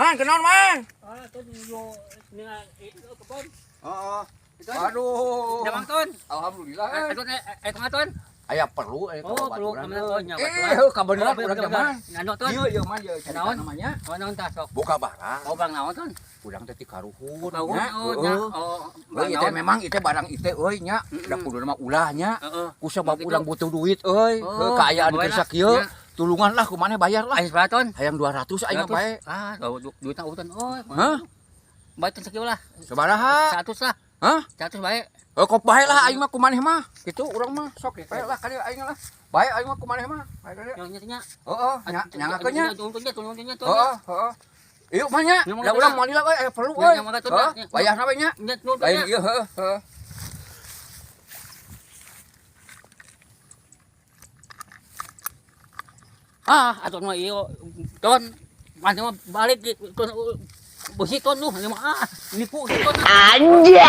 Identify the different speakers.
Speaker 1: Man, kenaon man?
Speaker 2: Ah, ton yo nya itu kebon.
Speaker 1: Heeh. Aduh.
Speaker 2: Damang ton.
Speaker 1: Alhamdulillah. Eh.
Speaker 2: Aduh, eh ton.
Speaker 1: Aya perlu aya
Speaker 2: Oh, perlu
Speaker 1: kabaturan.
Speaker 2: oh, nya
Speaker 1: Eh, heuh kabeneran urang teh man.
Speaker 2: Nano ton.
Speaker 1: Ieu ieu man ieu cerita
Speaker 2: Naon?
Speaker 1: namanya.
Speaker 2: Oh, naon tah sok.
Speaker 1: Boga barang.
Speaker 2: Oh, bang naon ton?
Speaker 1: Urang teh ti karuhun.
Speaker 2: Bangun,
Speaker 1: nya.
Speaker 2: oh, nya.
Speaker 1: Heuh.
Speaker 2: Oh,
Speaker 1: Euy, ieu teh memang ieu teh barang ieu teh euy nya. Da kuduna mah ulah nya.
Speaker 2: Heeh.
Speaker 1: Ku sabab
Speaker 2: Begitu.
Speaker 1: urang butuh duit euy.
Speaker 2: Oh,
Speaker 1: Heuh, kaayaan
Speaker 2: boleh
Speaker 1: keur
Speaker 2: lah.
Speaker 1: sakieu.
Speaker 2: Ya.
Speaker 1: Tulungan lah kumaneh bayar lah.
Speaker 2: Ayo seberapa ton?
Speaker 1: Hayang 200 aing mah bae.
Speaker 2: Ah, duitna utan. Oh,
Speaker 1: Hah?
Speaker 2: Bae ton sakieu lah.
Speaker 1: Sabaraha?
Speaker 2: 100 lah.
Speaker 1: Hah?
Speaker 2: 100 bae.
Speaker 1: Eh, kok bae lah aing mah kumaneh mah. Gitu urang mah sok bae lah kali aing lah. Bae aing mah kumaneh mah. Bae kali.
Speaker 2: Yang nya nya.
Speaker 1: Heeh, nya nyangakeun nya.
Speaker 2: Untungnya, untungnya,
Speaker 1: Heeh, heeh. Ieu mah nya.
Speaker 2: Nya,
Speaker 1: Da urang moal lila euy, aya perlu
Speaker 2: Nya,
Speaker 1: euy.
Speaker 2: nya, mangga, tun,
Speaker 1: Heuh,
Speaker 2: nya.
Speaker 1: wayahna we nya.
Speaker 2: Nya,
Speaker 1: Lain ieu heuh, heuh.
Speaker 2: Ah, atau mah ieu ton. Mana mah balik ton beusi ton lu, mah ah, nipu ton.
Speaker 3: Anjay.